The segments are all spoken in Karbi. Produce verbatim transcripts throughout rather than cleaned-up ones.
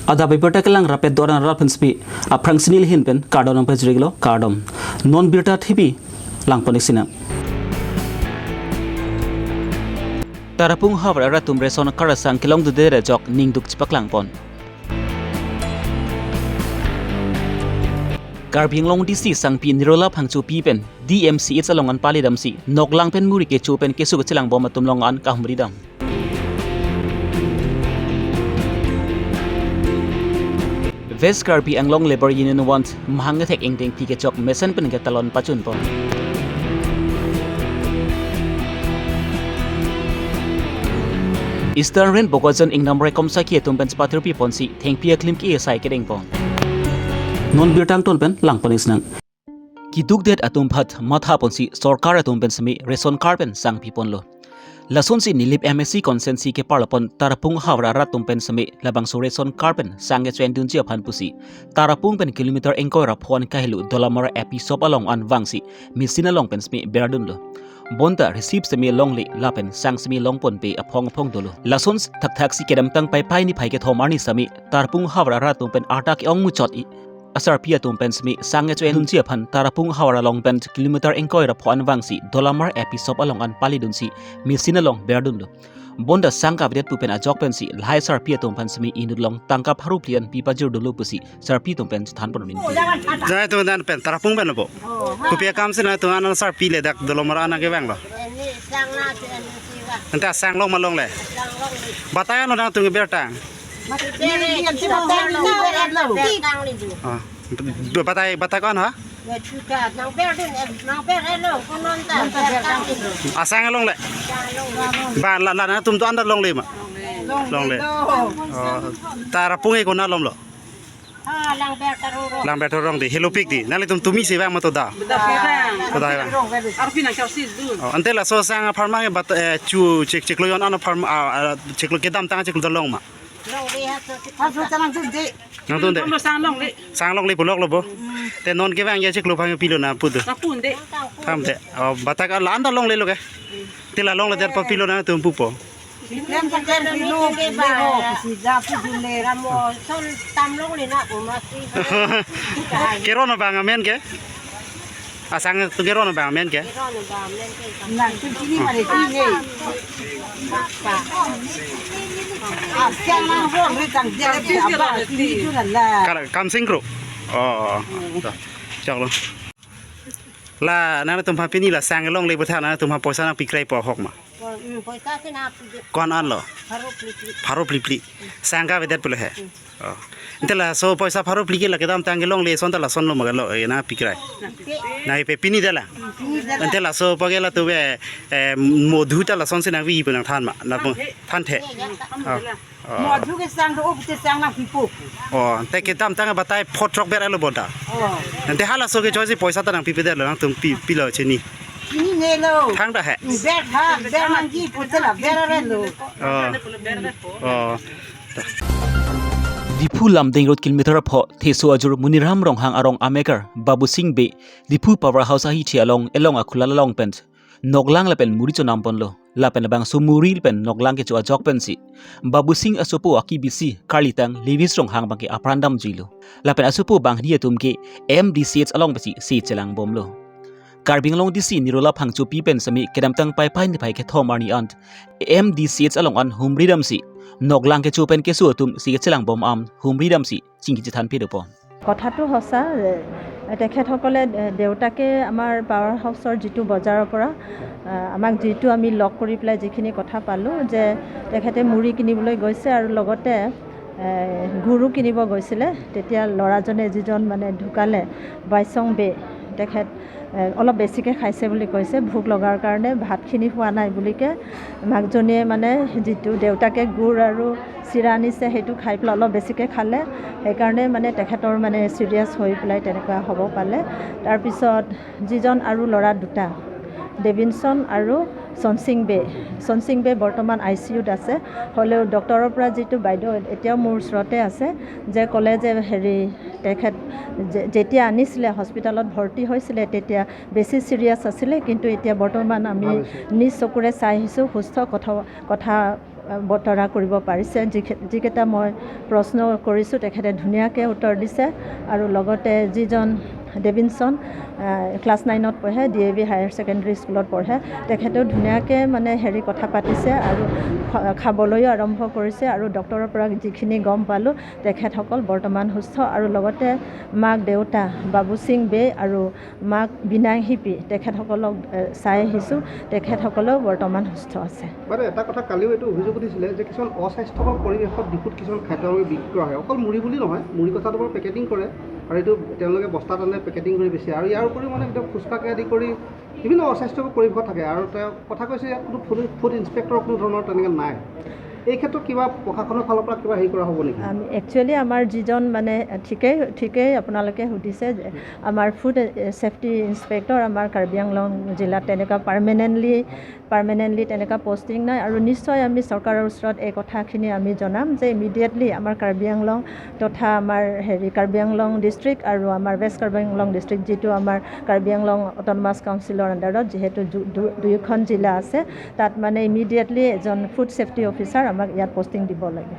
Adap abirta kelang rapet doran rat pensi aphrangsi neli ahin pen kardom nangpajirlo, kardom. Non birta thepi langpon-ik sinang. Tarapung havar arat atum ration card asang kelongdunde ajok ningduk chepaklangpon. Karbi Anglong D C sangpi Nirola Phangchopi pen D M C H along an palidamsi noklang pen muri kecho pen keso kachelangbom atum along an kahumridam. West Karbi Anglong Labour Union want mahang kethek ingdeng phi kechok mesen pen ketalon pachunpon. Eastern Rain Bokajan ingnam raikom sakhi atum pen chepatirpiponsi thengpi aklim ke-e asai kedengpon. Non birta angton pen langpon-ik sinang. Kedukdet atum aphan mathaponsi sorkar atum pen semi ration card pen sangpiponlo. Lasonsi Nilip M A C constituency keparlapon Tarapung havar arat atum pen semi labangso ration card pen sang kecho-endunji aphan pusi Tarapung pen kilometer ingkoi ra pho-an kahelo Dolamara A P shop along an vangsi machine along pen semi berdunlo. Bonta receipt semi longle lapen sang semi longponpe aphong aphong dolo. Lason thakthaksi kedamtang Paipai niphai kethom arni semi Tarapung havar arat atum pen arta ke-ong muchot i asarpi atum pen semi sang kecho-endunji aphan Tarapung havar along pen kilometer ingkoi ra pho-an vangsi Dolamara A P shop along an palidunsi machine along berdunlo. Bonta sang kavedet pu pen ajok pensi lahai asarpi atum pen semi inut along tangka pharo phli an pi pajir dolo pusi sarpi atum pen chethanpon rin. Jai tu dan pen Tarapung pen lo bo. Kopi akamsi nangtum an asarpi le dak Dolamara an kevanglo. Ante asang long ma longle? Batai ano nangtum birta? Ah. Batai, batai ko-an ha? Asang longle. Ba la, la nangtum do-an ta longle ma? Longle. Oh. Tarapung ke konat along lo? Langberta Rongdi, helopik di. Nanglitum tumi si vang ma to da? To da vang. Arpi nang char si dun. Oh, ante laso sang apharman ke bat, eh, chu chek cheklo yon ano apharman, ah, ah, cheklo kedamtang cheklo dalong ma? Longle ha to. Nangtum de. Sang longle. Sang longle pulok lo bo. Te non kevang ya cheklo aphan pilo nang pu do? Nangpun de. Tham de. Oh, batai ke la-an ta longle lo ke? Te la longle der pa pilo nangtum pupo? Keron abang amen ke? Asang tu keron abang amen ke? Kala Kamsing Kro. Oh, oh. Choklo. La nangtum aphan pini la sang longle butha nangtum aphan poisa nangpikraipo ahok ma? Poisa si nangpi. Ko-an lo? Pharo phli phli. Pharo phli phli. Sang kavedet pulo he. Oh. Ante laso poisa pharo phli ke la kedamtang kelongle ason ta lason lo ma lo, eh, nangpikrai. Nangpi. Nangpi pini dala. Ante laso pake la tu be, eh, modhu ta lasonsi nangpi pu nangthan ma? Nangpu thanthe. Oh. Oh. Modhu ke sang do, up ke sang nangpipo. Oh, ante kedamtang batai phothrok ber alo bonta. Oh. Ante halaso ke choisi poisa ta nangpipedet lo nangtum pi, pilo chini? Chinine lo. Thang ta he. Ber ha, ber nangji pusi la ber ave lo. Oh. Oh. Diphu Lumding Road kilometer apho Theso ajur Muniram Ronghang arong amekar Babusing Bey, Diphu Power House ahithi along elong akhulal along pen noklang lapen muri chonamponlo. Lapen labangso muri pen noklang kecho ajok pensi Babusing asopo akebisi karlitang Lewis Ronghang abangke apran damjuilo. Lapen asopo banghini atum ke M D C H along pensi si chelangbomlo. Karbi Anglong D C Nirola Phangchopi pen semi kedamtang Paipai niphai kethom arni an M D C H along an humridamsi noklang kecho pen keso atum si kachelangbom an humridamsi chingki chethan pedopon. কথাটো সঁচা, এ, তেখেতসকলে, এ, দেউতাকে আমাৰ পাৱাৰ হাউচৰ যিটো বজাৰৰ পৰা, আ, আমাক যিটো আমি লগ কৰি পেলাই যিখিনি কথা পালোঁ যে তেখেতে মুড়ি কিনিবলৈ গৈছে আৰু লগতে, এ, গুৰো কিনিব গৈছিলে। তেতিয়া ল'ৰাজনে যিজন মানে ঢুকালে, বাইচং বে, তেখেত, এ, অলপ বেছিকৈ খাইছে বুলি কৈছে। ভোক লগাৰ কাৰণে ভাতখিনি খোৱা নাই বুলিকে মাকজনীয়ে মানে যিটো দেউতাকে গুৰ আৰু চিৰা আনিছে, সেইটো খাই পেলাই অলপ বেছিকৈ খালে, সেইকাৰণে মানে তেখেতৰ মানে চিৰিয়াছ হৈ পেলাই তেনেকুৱা হ'ব পালে। তাৰপিছত যিজন আৰু ল'ৰা দুটা, ডেভিনছন আৰু চনচিং বে, চনচিং বে বৰ্তমান আই চি ইউত আছে। হ'লেও ডক্টৰৰ পৰা যিটো বাইদেউ এতিয়াও মোৰ ওচৰতে আছে, যে ক'লে যে হেৰি তেখেত যে-, যেতিয়া আনিছিলে হস্পিটেলত ভৰ্তি হৈছিলে তেতিয়া বেছি চিৰিয়াছ আছিলে, কিন্তু এতিয়া বৰ্তমান আমি নিজ চকুৰে চাই আহিছোঁ সুস্থ, কথা, কথা বতৰা কৰিব পাৰিছে। যিখে- যিকেইটা মই প্ৰশ্ন কৰিছোঁ, তেখেতে ধুনীয়াকৈ উত্তৰ দিছে। আৰু লগতে যিজন ডেভিনছন, আহ, ক্লাছ নাইনত পঢ়ে, D A V higher secondary স্কুলত পঢ়ে, তেখেতেও ধুনীয়াকৈ মানে হেৰি কথা পাতিছে আৰু খা- খাবলৈও আৰম্ভ কৰিছে। আৰু ডক্টৰৰ পৰা যিখিনি গম পালোঁ, তেখেতসকল বৰ্তমান সুস্থ। আৰু লগতে মাক দেউতা বাবু সিং বে আৰু মাক বিনাং হিপি, তেখেতসকলক, এ, চাই আহিছোঁ, তেখেতসকলেও বৰ্তমান সুস্থ আছে। মানে এটা কথা, কালিও এইটো অভিযোগ উঠিছিলে যে কিছুমান অস্বাস্থ্যকৰ পৰিৱেশত ডিফুত কিছুমান খাদ্য সামগ্ৰী বিক্ৰী কৰা হয়। অকল মুড়ি বুলি নহয়, মুড়ি কচাটো পেকেটিং কৰে আৰু এইটো তেওঁলোকে বস্তাত আনে, পেকেটিং কৰি বেচে। আৰু ইয়াৰ উপৰিও মানে একদম ফুচকাকে আদি কৰি বিভিন্ন অস্বাস্থ্যকৰ পৰিৱেশত থাকে। আৰু তেওঁ কথা কৈছে, ইয়াত কোনো ফুড ফুড ইনস্পেক্টৰৰ কোনো ধৰণৰ তেনেকৈ নাই। এই ক্ষেত্ৰত কিবা প্ৰশাসনৰ ফালৰ পৰা কিবা হেৰি কৰা হ'ব নেকি? আমি একচুৱেলি আমাৰ যিজন মানে ঠিকেই ঠিকেই আপোনালোকে সুধিছে যে আমাৰ ফুড ছেফটি ইনস্পেক্টৰ আমাৰ কাৰ্বি আংলং জিলাত তেনেকুৱা পাৰ্মানেণ্টলি পাৰ্মানেণ্টলি তেনেকুৱা পষ্টিং নাই। আৰু নিশ্চয় আমি চৰকাৰৰ ওচৰত এই কথাখিনি আমি জনাম যে ইমিডিয়েটলি আমাৰ কাৰ্বি আংলং তথা আমাৰ হেৰি কাৰ্বি আংলং ডিষ্ট্ৰিক্ট আৰু আমাৰ ৱেষ্ট কাৰ্বি আংলং ডিষ্ট্ৰিক্ট, যিটো আমাৰ কাৰ্বি আংলং অট'নমাছ কাউন্সিলৰ আণ্ডাৰত যিহেতু দু- দু- দুয়োখন জিলা আছে, তাত মানে ইমিডিয়েটলি এজন ফুড ছেফটি অফিচাৰ আমাক ইয়াত পষ্টিং দিব লাগে।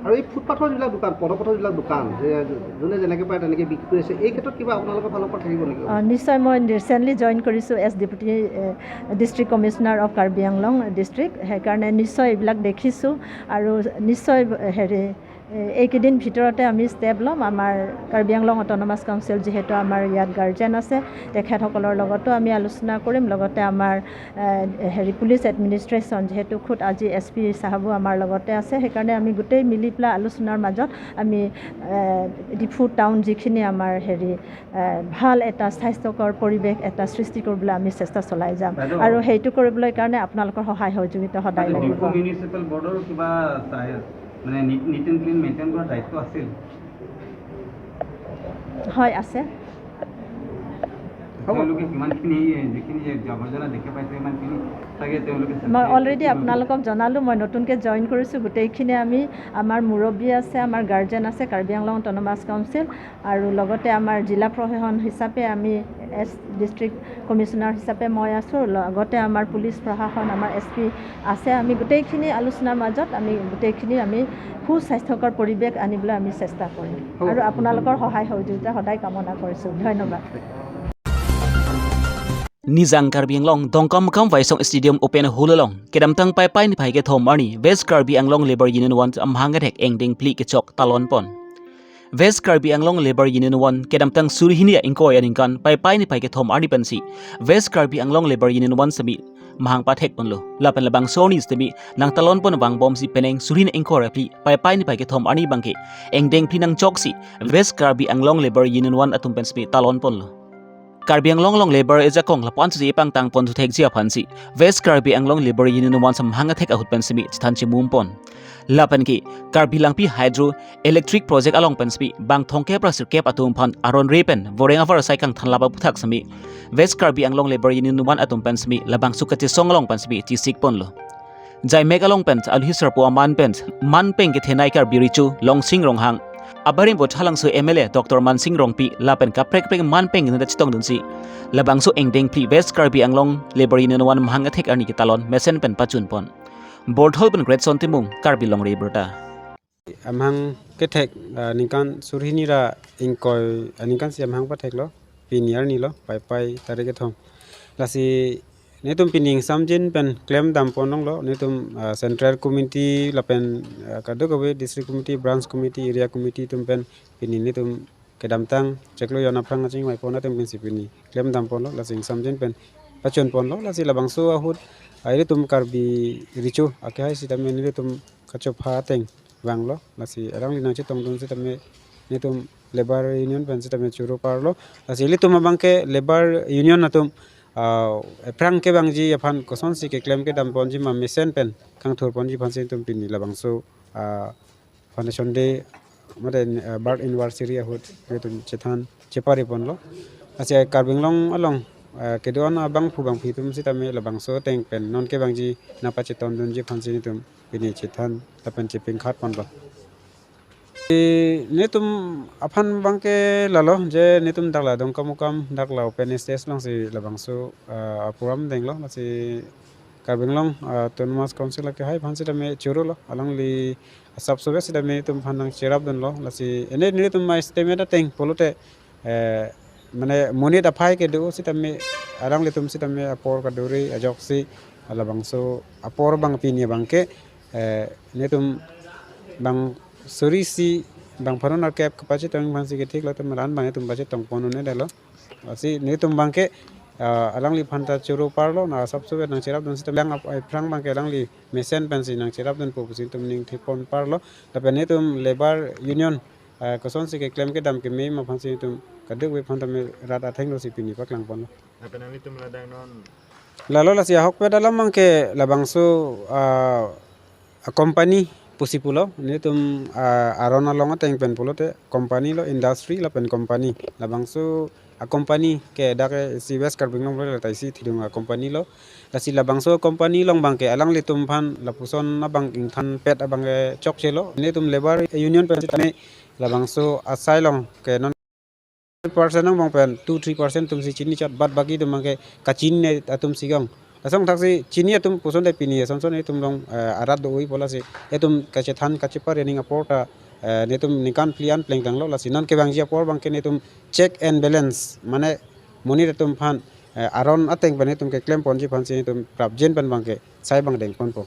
আৰু এই ফুটপাথৰ যিবিলাক দোকান, পদপথৰ যিবিলাক দোকান, যে যোনে যেনেকৈ পায় তেনেকৈ বিক্ৰী কৰি আছে, এই ক্ষেত্ৰত কিবা আপোনালোকৰ ফালৰ পৰা থাকিব নেকি? আহ, নিশ্চয়। মই ৰিচেণ্টলি জইন কৰিছোঁ as deputy district commissioner of Karbi Anglong district, সেইকাৰণে নিশ্চয় এইবিলাক দেখিছোঁ। আৰু নিশ্চয় হেৰি এ- এইকেইদিন ভিতৰতে আমি ষ্টেপ ল'ম। আমাৰ কাৰ্বি আংলং অট'নমাছ কাউন্সিল যিহেতু আমাৰ ইয়াত গাৰ্জেন আছে, তেখেতসকলৰ লগতো আমি আলোচনা কৰিম। লগতে আমাৰ এ, হেৰি পুলিচ এডমিনিষ্ট্ৰেশ্যন যিহেতু খুদ আজি এছ পি চাহাবো আমাৰ লগতে আছে, সেইকাৰণে আমি গোটেই মিলি পেলাই আলোচনাৰ মাজত আমি এ, ডিফু টাউন যিখিনি আমাৰ হেৰি এ, ভাল এটা স্বাস্থ্যকৰ পৰিৱেশ এটা সৃষ্টি কৰিবলৈ আমি চেষ্টা চলাই যাম। বাইদেউ। আৰু সেইটো কৰিবলৈ কাৰণে আপোনালোকৰ সহায় সহযোগিতা সদায় বাইদেউ, লাগিব। ডিফু মিউনিচিপেল বৰ্ডৰো কিবা চাই- মানে neat neat and clean maintain কৰাৰ দায়িত্ব আছিল। হয়, আছে। তেওঁলোকে কিমানখিনি যিখিনি যে আৱৰ্জনা দেখি পাইছে, ইমানখিনি চাগে তেওঁলোকে মই অলৰেডি আপোনালোকক জনালোঁ, মই নতুনকৈ জইন কৰিছোঁ। গোটেইখিনি আমি, আমাৰ মুৰব্বী আছে, আমাৰ গাৰ্জেন আছে কাৰ্বি আংলং অট'নমাছ কাউন্সিল, আৰু লগতে আমাৰ জিলা প্ৰশাসন হিচাপে আমি এছ ডিষ্ট্ৰিক্ট কমিশ্যনাৰ হিচাপে মই আছোঁ, লগতে আমাৰ পুলিচ প্ৰশাসন, আমাৰ এছ পি আছে। আমি গোটেইখিনি আলোচনাৰ মাজত আমি গোটেইখিনি আমি সুস্বাস্থ্যকৰ পৰিৱেশ আনিবলৈ আমি চেষ্টা কৰিম। আৰু আপোনালোকৰ সহায় সহযোগিতা সদায় কামনা কৰিছোঁ। ধন্যবাদ। Nijang Karbi Anglong, Dongkamukam Waisong Stadium Open Hall along kedamtang Paipai niphai kethom arni West Karbi Anglong Labour Union One amahang kethek engdeng phli kechok talon pon. West Karbi Anglong Labour Union One kedamtang suri hini ingkoi aningkan Paipai niphai kethom arni pensi West Karbi Anglong Labour Union One semi mahang pathek ponlo. Lapen labangso arni semi nangtalon pon vangbomsi penang suri hini ingkoi ra phli Paipai niphai kethom arni abangke engdeng phli nangchoksi West Karbi Anglong Labour Union One atum pen semi talon ponlo. Karbi Anglong along labour ejakong lapu-an susi epangtang pon thuthekji aphansi West Karbi Anglong Labour Union One amahang athek ahut pen semi chethan chimum pon. Lapen ke Karbi Langpi Hydro Electric Project along pen semi bang thomkep ra sirkep atum aphan aron re pen voreng avar asai kangthan lap aphuthak semi West Karbi Anglong Labour Union One atum pen semi labangso kachesong along pen semi chesik ponlo. Jaimek along pen aluhi sarpo aman pen manpeng kethenei Karbi Recho Longsing Ronghang, abarim Vothatlangso M L A Doctor Mansing Rongpi lapen kaprek kaprek manpeng nunda chetongdunsi labangso engdeng phli West Karbi Anglong Labour Union One amahang athek arni ketalon mesen pen pachun pon. Borthol pen Greatson Timung, Karbi Longri Abirta. Amahang kethek, ah, ningkan suri hini ra ingkoi, ah, ningkan si amahang patheklo, pini arni lo, Paipai tarik kethom. Lasi netum pini ingsamjin pen klem dam pon longlo, netum, ah, Central Committee lapen, ah, kadokave District Committee, Branch Committee, Area Committee atum pen pini netum kedamtang chiklo jon aphrang kachingvai pon atum pensi pini klem dam ponlo, lasi ingsamjin pen pachun ponlo, lasi labangso ahut, ah, ilitum Karbi Recho akehai sitame nelitum kachopha ateng vanglo, lasi alangli nangchetongdun sitame netum Labour Union pen sitame choro parlo, lasi ilitum abangke Labour Union atum, ah, ephrang kevangji aphan kosonsi keklem kedam ponji ma mesen pen kangthur ponji aphansi netum pini labangso, ah, Foundation Day, mate, eh, birth anniversary ahut netum chethan chepari ponlo. Lasi Karbi Anglong along, eh, kedo-an abangphu bangphi atum sitame labangso ateng pen non kevangji nangpachetongdunji aphansi netum pini chethan lapen chepingkhat ponlo. Eh, netum aphan abangke lalo je netum dak la Dongkamukam dak la open stage alongsi labangso, eh, program denglo, lasi Karbi Anglong, ah, Autonomous Council akehai aphan sitame choro lo, alangli asap sobe sitame itum aphan nangcherapdunlo, lasi ene nelitum estimate ateng pulote, eh, mane monit aphai kedo sitame, alanglitum sitame apor kaduri ajoksi, labangso apor abang pini abangke, eh, nelitum bang suri isi bang pharo nerkep kepachetong aphansi kethiklo, atum ran abang itum pachetong pon un-edetlo. Lasi nelitum abangke, ah, alangliphan ta choro parlo, na asap sobe nangcherapdun sitame lang ap-, aphrang abangke alangli mesen pensi nangcherapdunpo pusi itum ning thepon parlo. Lapen nelitum labour union, ah, kosonsi keklem kedam keme ma aphansi itum kadokave aphan tame rat athengno si pini paklangponlo. Lapen nanglitum ladak non? Lalo lasi ahokpet alam abangke labangso, ah, a-company pusi pulo, nelitum, ah, aron along ateng pen pulote company lo, industry lapen company. Labangso a-company ke dak isi West Karbi Anglong lo, lata isi Thidung a-company lo. Lasi labangso company along abangke alanglitum aphan lapuson abang ingthanpet abangke chokchelo. Nelitum labour union pen sitame labangso asai along ke non percent angbong pen two three percent atumsi chinichot, bad baki atum abangke kachinine atum si ong. Lason thaksi chini atum puson te pini asonson itum along, eh, arat do-oipo, lasi itum kachethan kachepare ning apor ta, eh, nelitum ningkan phli an plengtanglo, lasi non kevangji apor abangke nelitum check and balance, mane monit atum aphan, eh, aron ateng pen itum keklemponji aphansi itum prapjin pen abangke sai abang dengponpo.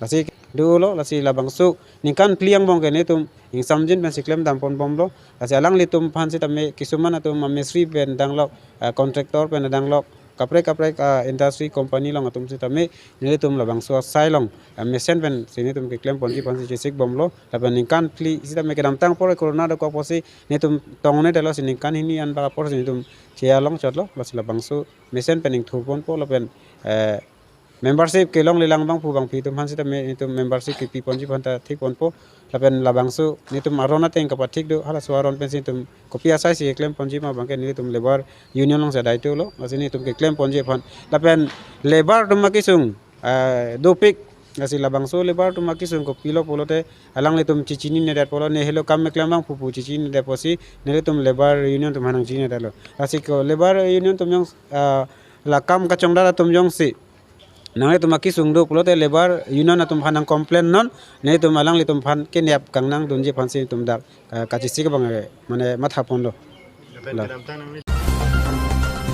Lasi dolo, lasi labangso ningkan phli angbong ke nelitum ingsamjin pensi klemdam ponbomlo. Lasi alanglitum aphan sitame kisuman atum amistri pen danglok, ah, contractor pen danglok, kaprek kaprek, ah, industry company along atum sitame nelitum labangso asai along, ah, mesen pensi nelitum keklemponji aphansi chesikbomlo. Lapen ningkan phli sitame kedamtang apor corona dokok apotsi nelitum tong un-edetlo, lasi ningkan hini anbak apor si nelitum cheya longchotlo. Lasi labangso mesen pen ingthurponpo lapen, eh, membership kelongle lang abangphu abangpi atum aphan sitame nelitum membership kepiponji aphan ta thikponpo. Lapen labangso nelitum aron ateng kapathik do, halaso aron pensi nelitum kopi asaisi keklemponji ma abangke nelitum labour union alongsi adai tolo, lasi nelitum keklemponji aphan. Lapen labour atum akesung, eh, dopik, lasi labangso labour atum akesung kopilo pulote alanglitum chechinine det pulo, ne helo kam keklem abangphu pu chechinine det apotsi nelitum labour union atum aphan nangchinine detlo. Lasi ko labour union atum jong, ah, la kam kachongdar atum jongsi nanglitum akesung do pulote labour union atum aphan nang complain non, nelitum alanglitum aphan kenep kangnangdunji aphansi itum dak, eh, kachesik abang, eh, mane mathaponlo. Lapen la kedamtang nangli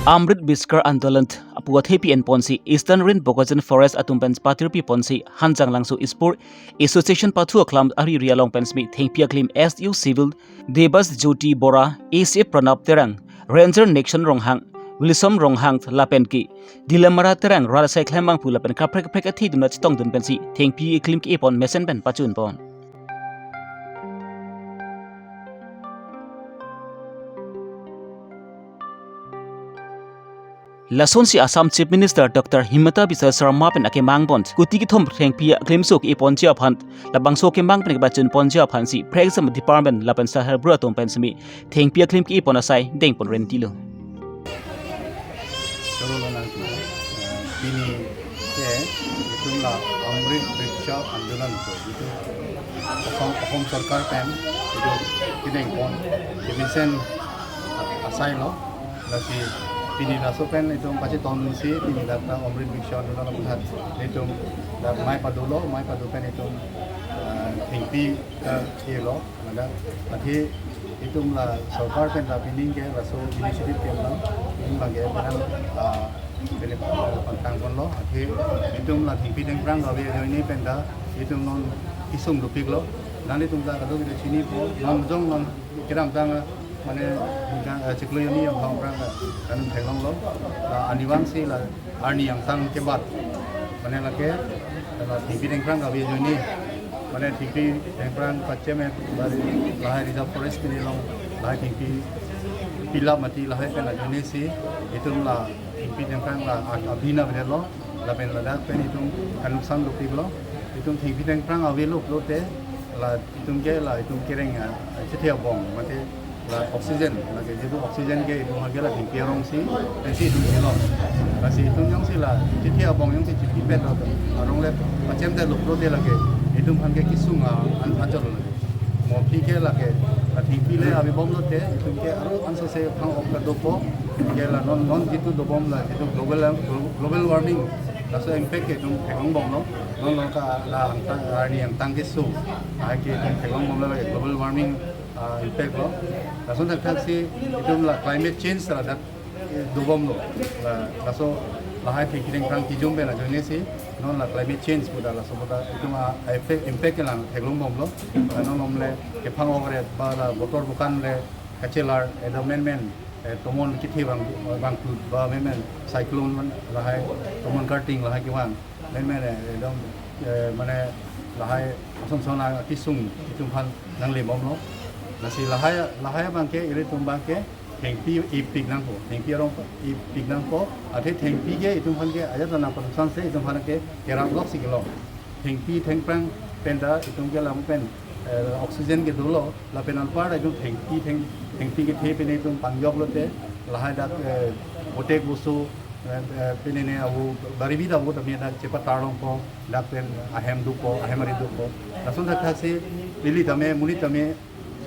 Amrit Bhiskar Andolan pu athepi enponsi Eastern Range Bokajan Forest atum pen patirpiponsi Hanjanglangso Sport Association pathu aklam ariri along pen sitame thengpi aklim S U Civil, Debas Jyoti Bora, A C F Pranab Terang, Ranger Nixon Ronghang, Wilson Ronghang lapen ke Dilamara Terang rat asai klem abangphu lapen kaprek kaprek athidun chetongdun pensi thengpi aklim ke-epon mesen pen pachunpon. Lasonsi Assam Chief Minister Doctor Himanta Biswa Sarma pen akemang pon kuti kethom thengpi aklimso ke-eponji aphan, labangso akemang pen kepachunponji aphansi Prek Exam Department lapen Sahel Bureau atum pen sitame thengpi aklim ke-epon asai dengpon rentilo. Choro lo nang, eh, pini ke itum la Amrit Briksha Andolan ko itum Assam, Assam Sarkar pen itum kedengpon kemesen asai lo. Lasi pini laso pen itum pachetongdunsi pini dak ta Amrit Briksha Andolan aphuthak itum dak mei padolo, mei pado pen itum, eh, thengpi, eh, kelo. Mane athe itum la sorkar pen ta pining ke laso initiative ke lang, itum abangke penang, ah, pele pantang ponlo. Athe itum la thengpi dengphrang kave ajoine pen ta itum non kesung dopiklo. Nanglitum ta kadokave chinipo, non jong non kedamtang, mane, ningkan, eh, chiklo hini angbong aphrang ta nanglitum theklonglo. La anivangsi la arni angtan kebat, mane lake, la thengpi dengphrang kave ajoine, mane thengpi dengphrang pachemet, bari lahai reserve forest pini along lahai thengpi pilap mati lahai pen ajoinesi itum la thengpi dengphrang la ak abina vedetlo, lapen ladak pen itum kanuksan dopiklo. Itum thengpi dengphrang avelo pulote la itum ke la itum kereng, ah, chethe abong mate la oxygen, lake jitu oxygen ke itum aphan ke la thengpi arongsi, pensi itum kelo. Lasi itum jongsi la chethe abong jongsi chepipet lo, arong le pachemdetlo pulote lake itum aphan ke kesung, ah, an achot lo lake. Mo aphi ke lake la thengpi le avebomlote itum ke aro ansose thang-ok ta dopo, ke la non, non jitu dobom la jitu global, global warming Laso impact ke itum theklong bomlo. Non lo ka la angtang, arni angtang keso, ah, ke itum theklong bomlo, lake global warming, ah, impact lo. Lason thakthak si itum la climate change la dak, eh, dobomlo. La, laso lahai thengpi thengphrang kijum pen ajoine si non la climate change pu ta laso pu ta itum a effect, impact ke lang theklong bomlo. La non lom le kephang ok ret ba la botor bukan le kachelar, eh, do menmen, eh, tomon kethe bang, bang tu ba menmen cyclone man lahai tomon karting lahai kevang menmen, eh, ekdom, eh, mane lahai ason son akesung itum aphan nangle bomlo. Lasi lahai, lahai abang ke ilitum abang ke thengpi ipik nangpo, thengpi arong ipik nangpo. Athe thengpi ke itum aphan ke ajat nang production se itum aphan ke kerap lok si kelong. Thengpi thengphrang pen ta itum ke lam pen, eh, oxygen ke dolo, lapen anpar itum thengpi theng, thengpi kethe pen itum pangjok lote lahai dak, eh, botek boso, eh, eh, pine ne abu bari bida abu tame dak chepatar longpo, dak pen ahem dopo, ahem ari dopo. Lason thakthak si ili tame, monit tame,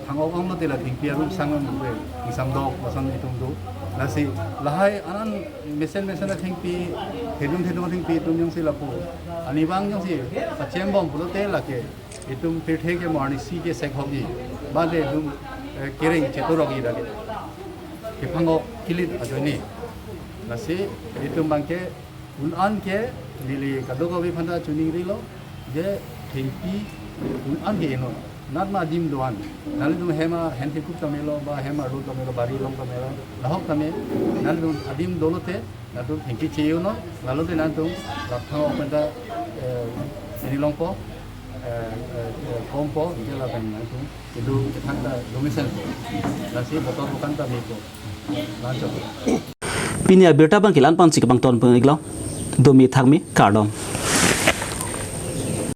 thang ok ong lote la thengpi arum sang ong pe, ingsam dok, lason itum do. Lasi lahai anan mesen mesen athengpi, thedung thedung athengpi itum jongsi lapu, ani bang jongsi pachem bom pulote lake itum pirthe ke mo arnisi ke sek hokji, bale itum, eh, kereng chetur okji lake. Kephang ok kilit ajoine. Lasi itum abang ke un-an ke neli kadokave aphan ta choningrilo, je thengpi un-an ke eno. Nat ma adim do-an. Nanglitum hem ahen thekup tame lo, ba hem arlo tame lo, bari along tame lo, lahok tame, nanglitum adim dolote, nanglitum thengpi che-un non, lalote nanglitum la thang ok pen ta, eh, ini longpo, eh, eh, eh, kompo, je lapen nanglitum itum kethang ta domesen po. Lasi botor bukan ta mepo. Lancho. Pini abirta abang ke la-an pensi kebang ton peng iklo. Domi thakmi kardom.